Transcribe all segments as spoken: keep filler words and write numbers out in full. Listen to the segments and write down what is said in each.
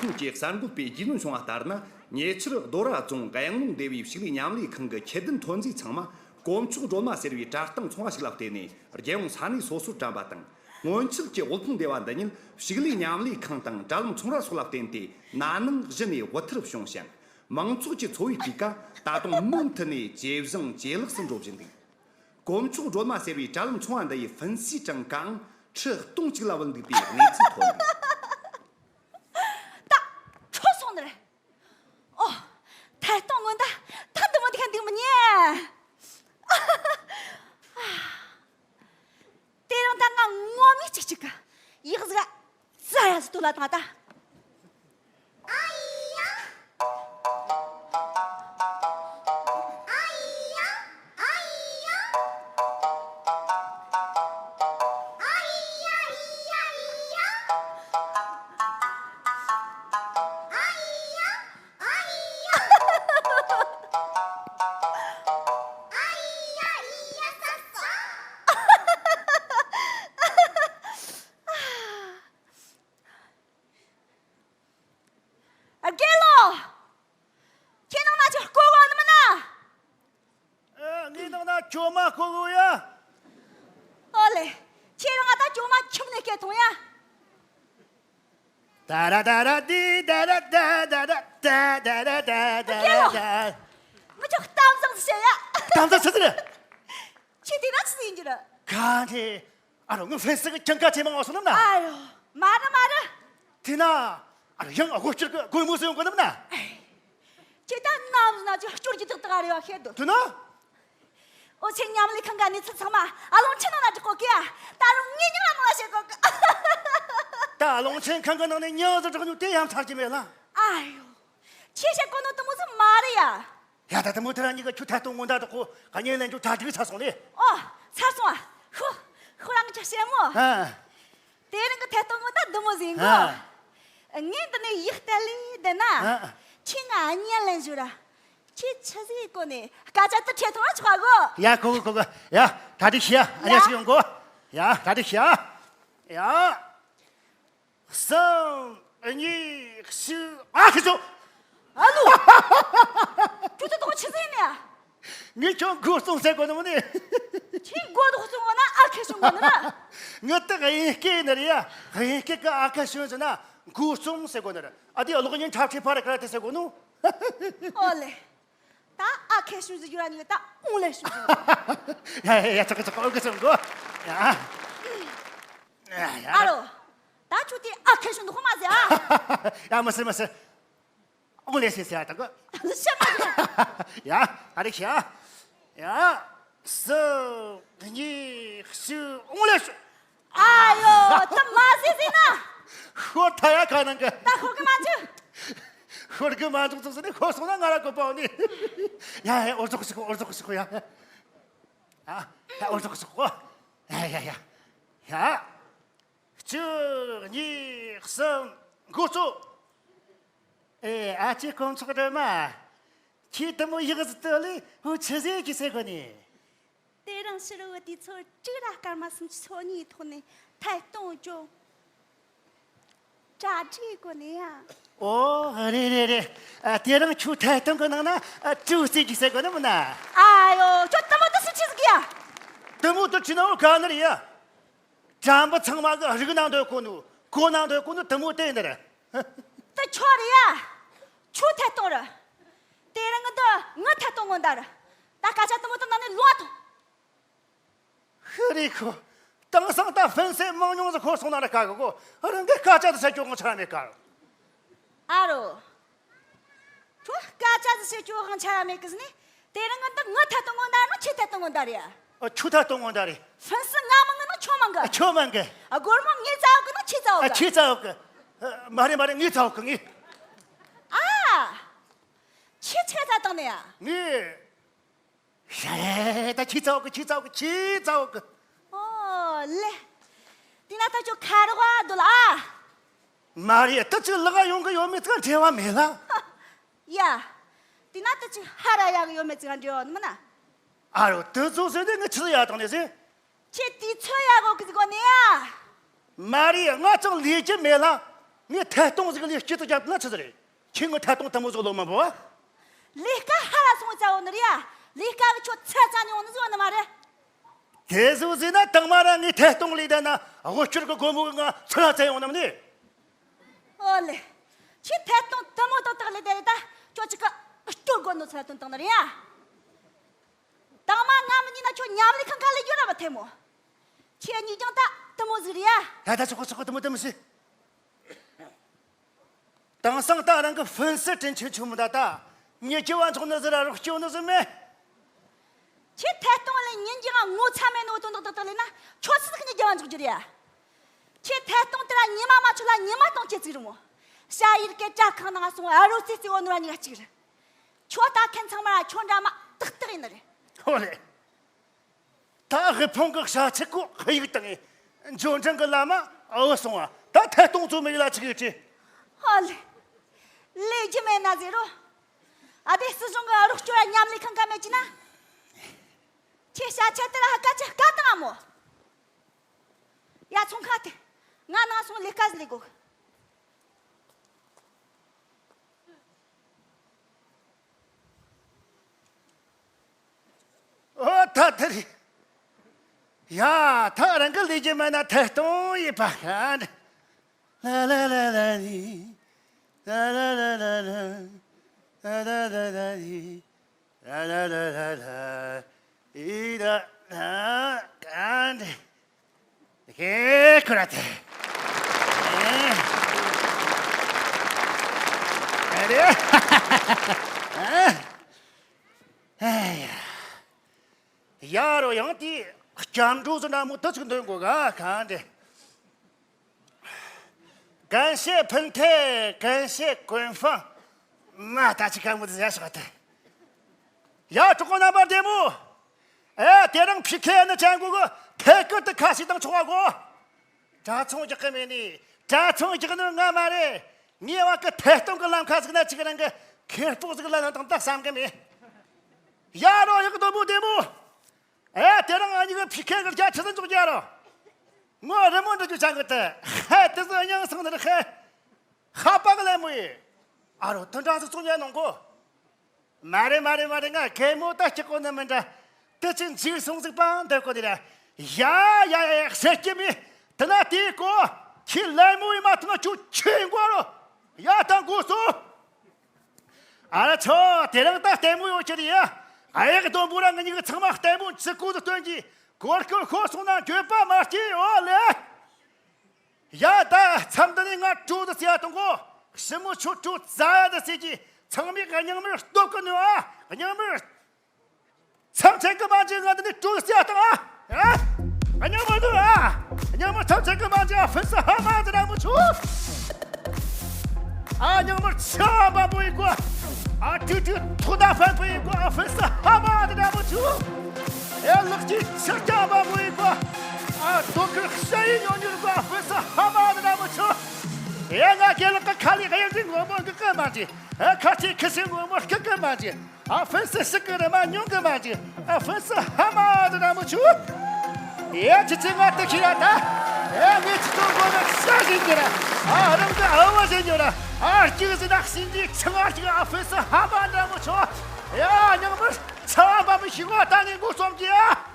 ཁོངས་ཀྱི་གསར་འགོད་པས་རྒྱུས་ལོན་བྱུང་བ་ལྟར་ན། ཉེ་ཆར་རྡོ་ར་རྫོང་གཡང་ལུང་སྡེ་བའི་ཕྱུགས་ལས་མཉམ་ལས་ཁང་གི་ཁྱད་ལྡན་ཐོན་རྫས་ཚང་མ་དཀོན་མཆོག་སྒྲོལ་མ་ཟེར་བའི་གྲྭ་རྟེན་ཚོང་བ་ཞིག་ལ་བརྟེན་ནས་རྒྱལ་ཡོངས་ས་གནས་སོ་སོར་བཀྲམ་པ་དང་། སྔོན་ཆད་ཀྱི་དབུལ་ཕོངས་སྡེ་བ་འདི་ཉིད་ཕྱུགས་ལས་མཉམ་ལས་ཁང་དང་དྲ་ལམ་ཚོང་ར་སོགས་ལ་བརྟེན་ཏེ་ན་ནིང་གཞི་ནས་དབུལ་ཐར་བྱུང་ཞིང་། མང་ཚོགས་ཀྱི་འཚོ་བའི་སྤུས་ཀ་ད་དུང་མུ་མཐུད་ནས་ཇེ་བཟང་ཇེ་ལེགས་སུ་འགྲོ་བཞིན་འདུག། དཀོན་མཆོག་སྒྲོལ་མ་ཟེར་བའི་དྲ་ལམ་ཚོང་བ་འདི་ཡི་ཕུན་སུམ་ཚོགས་ཀའང་ཁྲི་སྟོང་གཅིག་ལ་བུད་འདུག་པའི་གནས་ཚུལ་ཐོན་འདུག། ད་འཕྲོ་སོང་ནི་རེད། ཨོ། ཐད་གཏོང་སྔོན་བརྡ་ད་འདི་མོ་འདི་ག་འདུག་མི་ཉན། དེ་རིང་ད་ང་ངོ་མ་གཅིག་གཅིག་གི་ཡག་ཟིག་ར་ཙ་ཡ་ཟིག་ཏུ་ལ་དང་ད། རྒན་ལགས། ཁྱེད་ནང་ན་ཅིག་སྐོར་གོ་ནི་མིན་ན། ཨ། ངའི་ནང་ན་ཅོ་མ་སྐོར་གོ་ཡ། ཨོ་ལེ། ཁྱེད་རང་ང་ད་ཅོ་མ་ཁྱིམ་ནས་སྐྱེལ་ཐོང་ཡ། ད་ར་ད་ར་དི་ད་ར་ད་ད་ར་ད་ད་ར་ད་ད་ར་ད། ངི་ཅོ་གཏམ་བཟང་ཟིག་བཤད་ཡ། གཏམ་བཟང་ཆི་ཟིག་རེད། ཁྱེད་དེ་ན་ཆི་ཟིག་ཡིན་རྒྱུ་རེད། གང་དེ། ཨ་རོ་ངི་ཕན་སི་གི་ཀྱང་ཀ་ཆེ་མ་ངོ་སོང་ནམ་ན། ཨ་རོ། མ་རེད་མ་རེད། དེ་ན། ཨ་རོ་ཡང་ཨ་གོ་སྐྱུར་གི་གོས་མོ་སོ་ཡོང་གོ་ནམ་ན། ཁྱེད་ད་ནམ་ཟིག་ན་ཅིག་སྐྱུར་གྱི་ཏག་ཏག་ཨ་རེ་བ་ཤེས་དོ། དེ་ན། ཨོ་ཆེ་མཉམ་ལས་ཁང་གི་གནས་ཚུལ་ཚང་མ་ཨ་ལོང་ཆེན་ནང་ན་འཇོག་གོ་གི་ཡ། ད་རུང་ངས་ཉིན་ལ་མང་ལ་བཤད་གོ་གི། ད་ཨ་ལོང་ཆེན་ཁང་གི་ནང་ནས་ཉིན་ཟིག་འཇོག་ཉོ་དེ་ཡང་ཚར་གྱི་མེད་ལ། ཨ་ཡོ། ཁྱེད་བཤད་གོ་ནོ་དེ་མོ་ཟིག་མ་རེད་ཡ། ཡ་ད་དེ་མོ་དེ་རང་ཉིད་ཀྱི་ཁྱོད་ཐད་གཏོང་སྔོན་བརྡ་དག་གོ་ག་ཉིན་ལེན་རྒྱུ་གྲ་སྒྲིག་ཚར་སོང་ལེ། ཨོ། ཚར་སོང་ཨ། ཤོ། ཤོ་རང་གི་ཅག་བཤད་མོ། ཨ། དེ་རིང་གི་ཐད་གཏོང་སྔོན་བརྡ་འདི་མོ་ཟིག་གོ། ཨ། ངས་འདི་ནས་ཡིག་གཏད་ལེ་བསྡད་ན། ཨ། ཁྱེད་ང་གཉིས་ལེན་ཞུ་ར། ཁྱེད་ཆི་ཟིག་གོ་ནས་སྐད་ཆ་དེ་ཁྲེལ་ཐོང་ཆོག་གོ། ཡ་གོ་གོ་གོ་གོ། ཡ་ད་དེ་ཤི་ཡ། ཨ་ཡ་ནི་ཞིག་ཡོང་གོ། ཡ་ད་དེ་ཤི་ཡ། ཡ། གསུམ། གཉིས། གཅིག་ཨ་ཁེ་ཆོ། ཨ་ལོ། ཁྱོད་ཚོ་དོག་ཆི་ཟེར་ནས། ངས་ཁྱོད་མགོ་རྩོམ་ཟེར་གོ་ནི་མ་ནི། ཁྱེད་མགོ་དོག་རྩོམ་གོ་ན་ཨ་ཁེ་ཆོ་གོ་ནི་ར། ངས་ད་དབྱིན་སྐད་ནི་རེད་ཡ། དབྱིན་སྐད་གི་ཨ་ཁེ་ཆོ་ཟེར་ན་མགོ་རྩོམ་ཟེར་གོ་ནི་ར། ཨ་དེ་གློག་བརྙན་འཁྲབ་ཁྲིད་ཕ་ར་ཀ་ར་དེ་ཟེར་གོ་ནོ། ཨོ་ལེ། ད་ཨ་ཁེ་ཤུན་ཟེར་རྒྱུ་ར་ནི་ད་ཨུང་ལེ་ཤུན་ཟེར། ཡ་ཡ་ཡ། ཆག་གི་ཆག་གི། ཨོ་གི་ཆག་གི། ཡ། ཡ་ཡ། ཨ་རོ། ད་ཁྱོད་དེ་ཨ་ཁེ་ཤུན་དུ་ཧོ་མ་ཟེར་ཨ། ཡ་མི་ཟེར་མི་ཟེར། ཨུང་ལེ་ཟེར་ཟེར་ཨ་ད་གི། ཤ་མ་ཟེར། ཡ་ཨ་རེ་ཤ། ཡ། གསུམ། གཉིས། གཅིག་ཨུང་ལེ་ཤུན། ཨ་ཡོ། ད་མ་ཟེར་ཟེར་ན། ཤོར་ཐལ་ཡ་ག་ནང་གི། ད་ཤོར་གི་མ་འཇུག་ཤོར་གི་མ་འཇུག་ཚོགས་ཟེར་ནས་ཤོར་སོང་ན་ང་ར་གོ་པའོ་ནི། ཡ་ཡ། འོར་ཟོག་ཞིག་གོ། འོར་ཟོག་ཞིག་གོ་ཡ། ཨ་ཡ། འོར་ཟོག་ཞིག་གོ། ཡ་ཡ་ཡ། ཡ། གཅིག་གཉིས། གསུམ། འགོ་གཙོ། ཨེ་ཨ་ཅེ་དཀོན་མཆོག་སྒྲོལ་མ། ཁྱེད་དེ་མོ་ཡག་ཟིག་ཏུ་ལས་འུ་ཆི་ཟེར་གི་ཟེར་གོ་ནི། དེ་རིང་ཕྱི་རུ་དུས་ཚོད་དྲུག་ར་སྐར་མ་སུམ་ཅུ་སོ་གཉིས་ཐོག་ནས་ཐད་གཏོང་བྱོས། གྲ་སྒྲིག་གོ་ནས་ཡ། ཨོ་རེད་རེད་རེད། ཨ་དེ་རིང་ཁྱོད་ཐད་གཏོང་གི་ནང་ན་ཨ་དྲུག་རྩེད་ཀྱི་ཟེར་གོ་ནི་མིན་ན། ཨ་ཡོ། ཁྱོད་དེ་མོ་དུ་སུ་ཆི་ཟིག་ཡ། དེ་མོ་དུ་ཆི་ན་འུ་ག་ནི་རེད་ཡ། དྲ་འབུ་ཚང་མ་གི་རིག་ནང་འདོད་གོ་ནོ་གོ་ནང་འདོད་གོ་ནོ་དེ་མོ་དེ་ནི་རེད། དེ་ཁྱོད་རེད་ཡ། ཁྱོད་ཐད་གཏོང་རེད། དེ་རིང་གི་འདི་ངའི་ཐད་གཏོང་སྔོན་བརྡ་རེད། ད་སྐད་ཆ་དེ་མོ་དེ་ནང་ནས་ལོག་ཐོངས། ཧི་རེ་ཁོ། དེང་སང་ད་ཕན་སེམས་མང་ཉུང་ཟིག་འཁོར་སོང་ན་ར་དཀའ་གི་གོ། རང་གི་སྐད་ཆ་དེ་ཟེར་རྒྱུ་དབང་ཆ་ར་མེད་ཀ། ཨ་རོ། ཁྱོད་སྐད་ཆ་དེ་ཟེར་རྒྱུ་དབང་ཆ་ར་མེད་གི་ཟེར་ནས། དེ་རིང་གི་འདི་ངའི་ཐད་གཏོང་སྔོན་བརྡ་རེད་ན་ཁྱེད་ཐད་གཏོང་སྔོན་བརྡ་རེད་ཡ། ཨ་ཁྱོད་ཐད་གཏོང་སྔོན་བརྡ་རེད། ཕན་སེམས་ང་མང་གི་ན་ཁྱོད་མང་གི། ཨ་ཁྱོད་མང་གི། ཨ་སྒོར་མོ་ངའི་རྩ་བ་གི་ན་ཁྱེད་རྩ་བ་ཨ་གི། ཁྱེད་རྩ་བ་གི། ཨ་མ་རེད་མ་རེད། ངའི་རྩ་བ་གི་ངའི། ཨ། ཁྱེད་ཆི་ཐད་གཏོང་ནི་ཡ། ངའི། ཧེ། ད་ཁྱེད་རྩ་བ་གི། ཁྱེད་རྩ་བ་གི། ཁྱེད་རྩ་བ་གི། ཨོ་ལེ། དེ་ན་ད་ཁྱོད་ཁ་རོག་བ་འདུག་ལ་ཨ། མ་རེད། ད་ཅིག་ལག་ཡོང་གི་ཡོད་མེད་ཙང་འབྲེལ་བ་མེད་ལ། ཡ། དེ་ན་ད་ཅིག་ཧ་ར་ཡག་གི་ཡོད་མེད་ཙང་འབྲེལ་བ་མིན་ན། ཨ་རོ། དེ་ཚོ་ཟེར་དེ་ངས་ཆི་ཟིག་ཡ་བཏང་ནས་ཟེར། ཁྱེད་དུས་ཚོད་ཡག་གོ་གི་ཟིག་གོ་ནས་ཡ། མ་རེད། ང་ཅང་ལས་རྒྱུ་མེད་ལ། ངས་ཐད་གཏོང་ཟིག་ལས་སྐྱིད་དུ་བརྒྱབ་ན་ཆི་ཟིག་རེད། ཁྱེད་ངའི་ཐད་གཏོང་དེ་མོ་ཟིག་ལོ་མ་འབོ་བ། ལས་ཀ་ཧ་ལ་སོང་ཙ་བོ་ནི་རེད་ཡ། ལས་ཀ་གི་ཁྱོད་ཚད་ཙ་ཉུང་ནི་ཟིག་ནི་མ་རེད། དེ་ཟིག་ཟིག་ན་དང་མ་ར་ངས་ཐད་གཏོང་ལས་བསྡད་ན་དབུལ་སྐྱོར་གི་སྒོ་མོ་གི་ང་ཚུར་ར་བཙལ་ཡོང་ནམ་ནི། ཨོ་ལེ། ཁྱེད་ཐད་གཏོང་དེ་མོ་ཏག་ཏག་ལས་བསྡད་རེད་ད། ཁྱོད་ཅིག་ག་སྐྱོར་དགོས་ནོ་ཚུར་ར་སྟོན་བཏང་ནི་རེད་ཡ། དང་མ་ང་མི་ཉན་ན་ཁྱོད་མཉམ་ལས་ཁང་ཁ་ལས་རྒྱུ་ར་མ་ཐེ་མོ། ཁྱེད་གཉིས་ཀྱང་ད་དེ་མོ་ཟིག་རེད་ཡ། ད་ད་ཆོག་གོ་ཆོག་གོ་དེ་མོ་དེ་མོ་ཟིག་དེང་སང་ད་རང་གི་ཕུན་སུ་དྲིན་ཆེན་ཆུང་མི་ད་ད་ཉེ་སྐྱོ་བ་འཚོགས་ནི་ཟིག་ར་རོགས་སྐྱོ་ནི་ཟིག་མེད། ཁྱེད་ཐད་གཏོང་ལས་ཉིན་གྱི་ང་ངོ་ཚ་མེད་ནོ་དོན་དག་ཏག་ཏག་ལས་ན་ཁྱོད་སུ་ཟིག་ཉིན་རྒྱ་བ་འཇོག་རྒྱུ་རེད་ཡ། ཁྱེད་ཐད་གཏོང་དེ་ར་ཉི་མ་མ་ཆོད་ལ་ཉི་མ་གཏོང་ཁྱེད་ཚིག་རུ་མོ། ཤ་ཡིར་སྐད་ཅག་ཁང་ནང་སོང་ཨ་རོ་ཙི་ཙི་འོ་ནོ་ར་ཉི་ག་གཅིག་རེད། ཁྱོད་ད་ཁན་ཚང་མ་ར་ཁྱོད་འདྲ་མ་ཏག་ཏག་ཡིན་ནི་རེད། ཧོ་རེད། ད་དབུལ་ཕོངས་ཀྱི་བྱ་ཚིག་གོ་དབུལ་ཡིག་དང་། འབྱོར་འབྲིང་གི་ལམ་མ་བུད་སོང་བ། ད་ཐད་གཏོང་ཚོ་མི་ཡིག་ལ་ཆིག་ཡོད་ཀྱི། ཧ་ལེ། ལས་རྒྱུ་མེད་ན་ཟེར་རོ། ཨ་དེ་སྲིད་གཞུང་གི་རོགས་སྐྱོར་མཉམ་ལས་ཁང་ག་མེད་ཀྱི་ན། ཁྱེད་བྱ་ཆ་དེ་ལ་ཧ་ཀ་ཆ་དཀའ་བཏང་ཨ་མོ། ཡ་ཚོང་ཁང་དེ། ང་ནང་སོང་ལས་ཀ་ཟིག་ལས་དགོས། ཨོ་ད་དེ་རེད། ཡ་ད་རང་གི་ལས་རྒྱུ་མེད་ན་ཐད་གཏོང་ཡིན་པ་ག་འདྲ། ལ་ལ་ལ་ལ་རི། ལ་ལ་ལ་ལ་ལ། ལ་ལ་ལ་ལ་རི། ལ་ལ་ལ་ལ་ལ། ཨི་ད་ན་ག་འདྲ། ཧེ་ཁོ་ར་ཐེ། ཨེ་རེ། ཨེ་ཡ། ཡ་རོ་ཡང་དེ་སྐྱབས་འགྲོ་ཟེར་ན་མོ་དུ་ཅིག་འདོན་དགོས་ག་གང་དེ། 感谢彭泰，感谢官方。 མ་ད་ཅི་གང་མོ་དེ་ཟ་ཤག་དེ། ཡ་གྲོགས་པོ་རྣམ་པ་བདེ་མོ། ཨེ་དེ་རིང་ཕི་ཁེ་ནི་ཅན་གོ་གི་ཐད་ཀར་དུ་ཁ་ཞིག་དང་ཆོག་གོ། གྲྭ་ཚང་རྒྱག་གི་མེད་ནི། གྲྭ་ཚང་རྒྱག་ནི་ང་མ་རེད། ངའི་བ་གི་ཐད་གཏོང་གི་ལམ་ཁ་ཟིག་ན་ཅིག་རང་གི་ཁེ་སྤོགས་ཟིག་ལ་ན་དང་ད་བསམ་གི་མེད། ཡ་རོ་ཡག་དོ་མོ་བདེ་མོ། ཨེ་དེ་རིང་ཨ་ཉི་གི་ཕི་ཁེ་གི་རྒྱ་ཆི་ཟིག་འཇོག་རྒྱ་རོ། ངོ་རི་མོ་འདྲི་རྒྱུ་ཆང་གི་དེ། ཧེ་དེ་ཟིག་སྙིང་སང་ནི་རི་ཧེ། ཧ་པ་གི་ལེ་མོ་ཡི། ཨ་རོ་དུ་འདྲ་ཟིག་ཚོང་རྒྱ་ནང་གོ། མ་རེད་མ་རེད་མ་རེད། ང་གད་མོ་ད་སྐྱིད་གོ་ནི་མི་འདྲ། དེ་ཅི་འཇིག་སོང་ཟིག་པང་འདོད་གོ་དེ་ར། ཡ་ཡ་ཡ་ཡ་ཟེར་གྱི་མི། དེ་ན་དེ་གོ། ཁྱི་ལེ་མོ་ཡི་མ་ཐུ་མ་ཁྱོད་ཁྱི་ཡིན་གོ་རོ། ཡ་ད་གོ་སོ། ཨ་ར་ཚོ་དེ་རིང་ད་ལྟད་མོ་ཡོད་ཀྱི་རེད་ཡ། ཨ་ཡག་དོན་པོ་ར་ང་གཉིས་ཀྱི་ཚང་མ་ལྟད་མོ་ཅི་གོ་དུ་སྟོན་གྱི། གོར་ཁོ་ཁོ་སོང་ན་འགྱོད་པ་མ་སྐྱེ་ཡོད་ལེ། ཡ་ད་མཚམས་འདི་ནས་ང་སྤྲོ་དུ་ཟེར་ཡ་དང་གོ། ཞི་མོ་ཁྱོད་སྤྲོ་རྩ་ཡ་དུ་ཟེར་གྱི། ཚང་མས་སྙིང་མར་སྟོབས་ཀྱི་ནུས་ཨ། སྙིང་མར་མཚམས་ཆད་གི་མ་འཇིག་ང་འདི་ནས་སྤྲོ་དུ་ཟེར་ཡ་དང་ཨ། ཨ། སྙིང་མར་འདུག་ཨ། སྙིང་མར་མཚམས་ཆད་གི་མ་འཇིག་ཨ་ཕུན་སུ་ཧ་མ་འདི་ན་མུ་ཆུ། ཨ་སྙིང་མར་ཆ་བ་པོ་ཡི་གོ། ཨ་ཏུ་ཏུ་ཐུག་ད་ཕན་པོ་ཡི་གོ་ཨ་ཕུན་སུ་ཧ་མ་འདི་ན་མུ་ཆུ། ཨེ་ལག་གི་ཆ་རྐྱང་པ་མོ་ཡིན་པ། ཨ་དོ་ཁུར་ཤ་ཡི་ཉོ་ཉོ་རུ་པ་ཕུན་སུ་ཧ་མ་འདི་འདྲ་མོ་ཆུ། ཨེ་ང་རྒན་ལགས་ཀ་ཁ་ལི་གཡང་འདི་ངོ་མོ་གི་ཀི་མ་འདི། ཨ་ཁ་ཆེ་ཁི་སི་ངོ་མོ་སྐི་ཀི་མ་འདི། ཨ་ཕུན་སུ་ཤི་ཀི་རི་མ་ཉུང་གི་མ་འདི། ཨ་ཕུན་སུ་ཧ་མ་འདི་འདྲ་མོ་ཆུ། ཨེ་ཅི་ཅི་ང་དེ་ཁི་ཡ་ད། ཨེ་ངས་ཅི་ཚོ་མགོ་ན་ཤ་ཞིག་གི་ར། ཨ་རང་གི་ཨ་བ་ཞིག་ཉོ་ར། ཨ་སྐྱིད་ཟི་ན་ཤིན་ཅི་ཆང་ཨ་སྐྱིད་ཨ་ཕུན་སུ་ཧ་མ་འདྲ་མོ་ཆུ། ཡ་ཉང་མར་ཚ་བ་མ་མི་ཤི་བ་ད་ནི་མགོ་རྩོམ་གྱི་ཡ།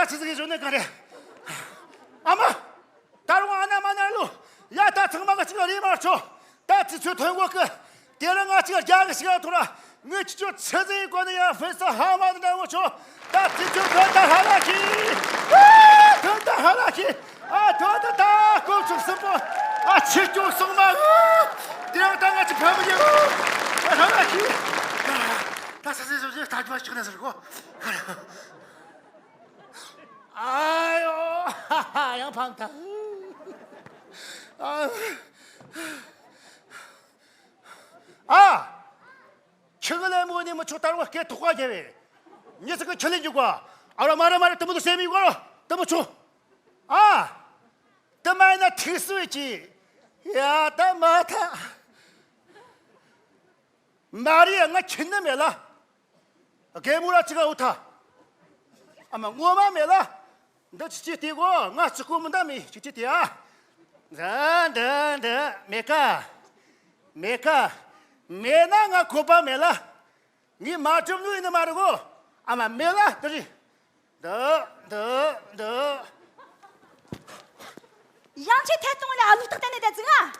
ད་ཆི་ཟིག་གི་བཟོ་ནས་ག་རེ། ཨ་མ། ད་རུང་ཨ་ན་མ་ན་ལུ། ཡ་ད་ཚང་མ་ག་ཅིག་རེད་མ་ཆོ། ད་དུས་ཚོད་ཐོན་གོ་གི། དེ་རིང་ང་ཅིག་རྒྱ་གི་ཞིག་ལ་ཐོར། ངས་ཁྱེད་ཆོ་ཆི་ཟིག་གོ་ནི་ཡ་ཕེ་ས་ཧ་མ་ནི་འདྲ་བོ་ཆོ། ད་དུས་ཚོད་ཐོན་ད་ཧ་ལ་ཤི། ཨ་ཐོན་ད་ཧ་ལ་ཤི། ཨ་ཐོན་ད་ད་ཀོ་ཆུ་སུ་པོ། ཨ་ཆི་ཅོ་སོང་མ། དེ་རིང་ད་ང་ཅིག་ཕ་མི་ཡ། ཨ་ཧ་ལ་ཤི། ད་ས་སེ་སོ་སེ་ད་ཅོ་ཞིག་ན་ཟེར་གོ། ཨ་ཡོ། ཡང་ཕམ་ཐལ། ཨ། ཨ། ཁྱི་གི་ལས་མོ་ནི་མི་ཆོག་ད་རུང་སྐད་ཐོག་ཁ་རྒྱབ་པས། མྱི་ཚིག་གི་ཁྱི་ལས་འཇུག་གོ། ཨ་རོ་མ་རེ་མ་རེ་དུ་མོ་དུ་སེ་མི་གོ་རོ་དུ་མོ་ཆོ། ཨ། དུ་མ་ཡིན་ན་ཐིག་སུ་ཡི་ཅི། ཡ་ད་མ་ཐ། མ་རེད་ང་ཁྱི་ནི་མེད་ལ། རྒན་མོ་ར་ཅི་ག་འུ་ཐ། ཨ་མ་ངོ་མ་མེད་ལ། འདི་ཅི་ཅི་དེ་གོ་ང་ཅི་གོ་མི་འདའ་མི་ཅི་ཅི་དེ་ཨ། འདི་འདི་འདི་མེད་ཀ། མེད་ཀ། མེད་ན་ང་གོ་པ་མེད་ལ། ངས་མ་གྲུབ་ནུས་ནི་མ་རེད་གོ། ཨ་མ་མེད་ལ་འདི་རེད། འདི་འདི་འདི། ཡང་ཆེ་ཐད་གཏོང་ལ་ཨ་ལུ་རྟགས་བསྟན་ནས་བསྡད་ཙི་ང་།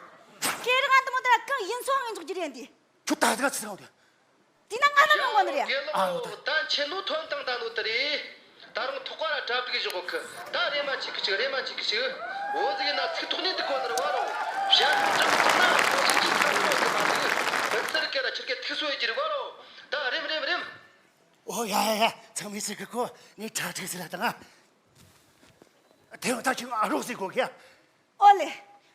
ཁྱེད་རང་འདི་མོ་དེ་ལ་གང་ཡིན་སོང་ངས་འཇོག་རྒྱུ་རེད་འདི། ཁྱོད་ད་ཟིག་ཚིག་ཡོང་དེ། དེ་ན་ང་ལ་མི་ངོ་ནི་རེད། ཨ་ཡོ་ད། ད་ཆེ་ནོ་ཐོན་དང་ད་ནོ་དེ་རེད། ད་རུང་ཐོག་ཀ་ར་གྲ་སྒྲིག་བཞག་གོ་ཁི། ད་རེ་མ་ཆིག་གི་ཆིག་རེ་མ་ཆིག་གི་ཆིག་འོ་ཟིག་ཡིན་ན་ཚིག་ཐོག་ནས་འདུག་གོ་ནི་རེད་བ་རོ། བྱ་ཐོག་ཅིག་ཐོག་ན་ཐོག་ཅིག་ཅིག་ཐོག་ནི་རེད་མ་ཟིག་འདི་ཚེ་རིག་ག་ར་ཁྱེད་ཀྱི་ཐིག་སོ་ཡི་རྒྱུ་རེད་བ་རོ། ད་རེམ་རེམ་རེམ། ཨོ་ཡ་ཡ་ཡ། ཚང་མས་ཟེར་གི་གོ། ངས་གྲ་སྒྲིག་ཟེར་ལ་དང་ང་། དེ་བ་ད་ཁྱོད་ཨ་རོགས་ཟིག་གོ་གི་ཡ། ཨོ་ལེ།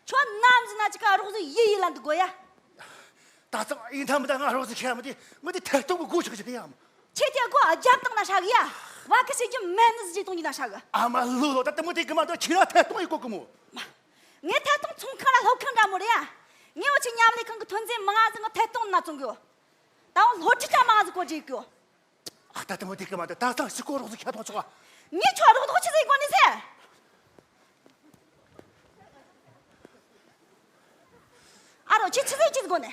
ཁྱོད་ནམ་ཟིན་ན་ཅིག་ཨ་རོགས་ཟིག་ཡི་ཡི་ལ་འདུག་གོ་ཡ། ད་ཚང་ཡིན་ཐ་མི་ད་ང་ཨ་རོགས་ཟིག་ཁྱེད་མི་དེ་ངོ་དེ་ཐད་གཏོང་གི་སྒོ་ཆགས་ཀྱི་ཡ། ཁྱེད་ཀྱི་སྒོ་རྒྱབ་བཏང་ན་ཧྲ་གི་ཡ། བ་ཀི་ཤེས་ཀྱི་མེད་ནི་ཟིག་གཏོང་གི་ན་ཧྲ་གི། ཨ་མ་ལོ་ལོ་ད་དེ་མོ་དེ་གི་མ་འདུག་ཁྱེད་ར་ཐད་གཏོང་ཡི་གོ་གི་མོ། མ། ངས་ཐད་གཏོང་ཚོང་ཁང་ལ་སློབ་ཁང་འདྲ་མོ་རེད་ཡ། ངས་འོ་ཆི་མཉམ་ལས་ཁང་གི་ཐོན་རྫས་མང་ང་ཟིག་ང་ཐད་གཏོང་ན་བཙོང་གི་ཡོད། ད་འོ་སློབ་ཁྲིད་ཀྱང་མང་ང་ཟིག་གོ་སྒྲིག་གི་ཡོད། ཨ་ད་དེ་མོ་དེ་གི་མ་འདུག་ད་ཚང་ཞིག་གོ་རོགས་ཟིག་ཁྱད་དོག་ཆོག་ག། ངས་ཁྱོད་རོགས་དོག་ཆི་ཟིག་གོ་ནི་ཟེར། ཨ་རོ་ཁྱི་ཆི་ཟིག་ཆི་ཟིག་གོ་ནི།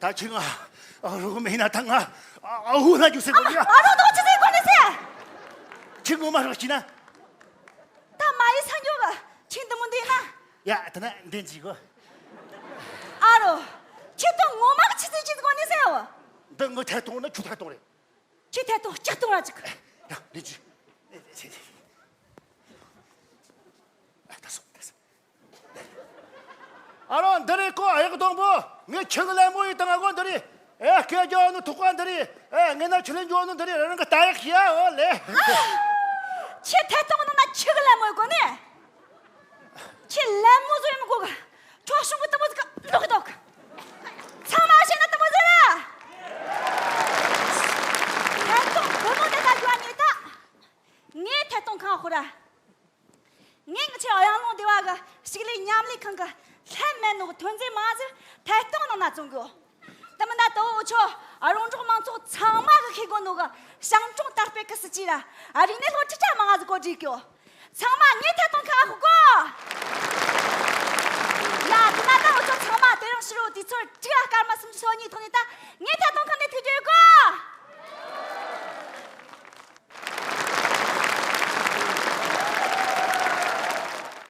ད་ཁྱི་ང་ཨ་རོགས་མེད་ན་ད་ང་ཨ་ཨ་ཧུ་ན་རྒྱུ་ཟེར་གོ་ནི་ཡ། ཨ་རོགས་དོག་ཆི་ཟིག་གོ་ནི་ཟེར། ཁྱི་ངོ་མ་རོགས་ཁྱི་ན། ད་མ་ཡི་ས་འགྱོ་ག་ཁྱི་འདི་མོ་འདི་ན། ཡ་ད་ན་འདི་འཇིག་གོ། ཨ་རོ། ཁྱི་དོ་ངོ་མ་གི་ཆི་ཟིག་ཆི་ཟིག་གོ་ནི་ཟེར་བ། འདི་ངོ་ཐད་གཏོང་ན་ཁྱོད་ཐད་གཏོང་རེད། ཁྱི་ཐད་གཏོང་ལྕགས་གཏོང་ར་ཅིག་ཡ་འདི་ཅི། ད་སོ་ད་སོ། ཨ་རོ་འདི་རེད་ཀོ། ཨ་ཡག་སྡོང་པོ། ངས་ཁྱི་གི་ལད་མོ་ཡི་དང་ཨ་གོ་འདི་རེད། ཨེ་སྐད་རྒྱག་ནི་ཐུག་པ་འདི་རེད། ཨེ་ངས་ན་ཁྱི་ལེན་འཇོག་ནི་འདི་རེད། རང་གི་ལྟ་ཡག་ཤི་ཡ་འོ་ལེ། ཁྱི་ཐད་གཏོང་ནང་ན་ཁྱི་གི་ལད་མོ་ཡི་གོ་ནི། ཁྱི་ལད་མོ་བཟོ་ཡི་མི་གོ་ག་ཁྲོ་ཤུང་གི་དུ་མོ་ཟིག་ག་འདུག་གི་འདུག་ཚང་མ་བཤད་ན་དུ་མོ་ཟིག་ར། ཐད་གཏོང་བུ་མོ་དེ་ད་འགྱོ་ནི་ད། ངས་ཐད་གཏོང་ཁང་ཧུ་ར། ངས་ངི་ཆེ་གཡང་ལུང་སྡེ་བ་གི་ཕྱུགས་ལས་མཉམ་ལས་ཁང་གི་ལྷད་མེད་ནོ་གི་ཐོན་རྫས་མང་ཟིག་ཐད་གཏོང་ནང་ན་བཙོང་གི་ཡོད། དེ་མིན་ད་དོ་འུ་ཆོ་རོང་འབྲོག་མང་ཚོགས་ཚང་མ་གི་ཤེས་དགོས་ནོ་གི་ཞིང་གྲོང་དར་སྤེལ་གི་སྲིད་ཇུས་ར་རིག་གནས་སློབ་ཁྲིད་ཅག་མང་ང་ཟིག་གོ་སྒྲིག་གི་ཡོད། ཚང་མ་ངའི་ཐད་གཏོང་ཁང་ཧུ་གོ། ཡ་དེ་ན་ད་འུ་ཆོ་ཚང་མ་དེ་རིང་ཕྱི་རུ་དུས་ཚོད་དྲུག་ལ་སྐར་མ་སུམ་ཅུ་སོ་གཉིས་ཐོག་ནས་ད་ངའི་ཐད་གཏོང་ཁང་ནས་ཐུག་རྒྱུ་ཡོད་གོ།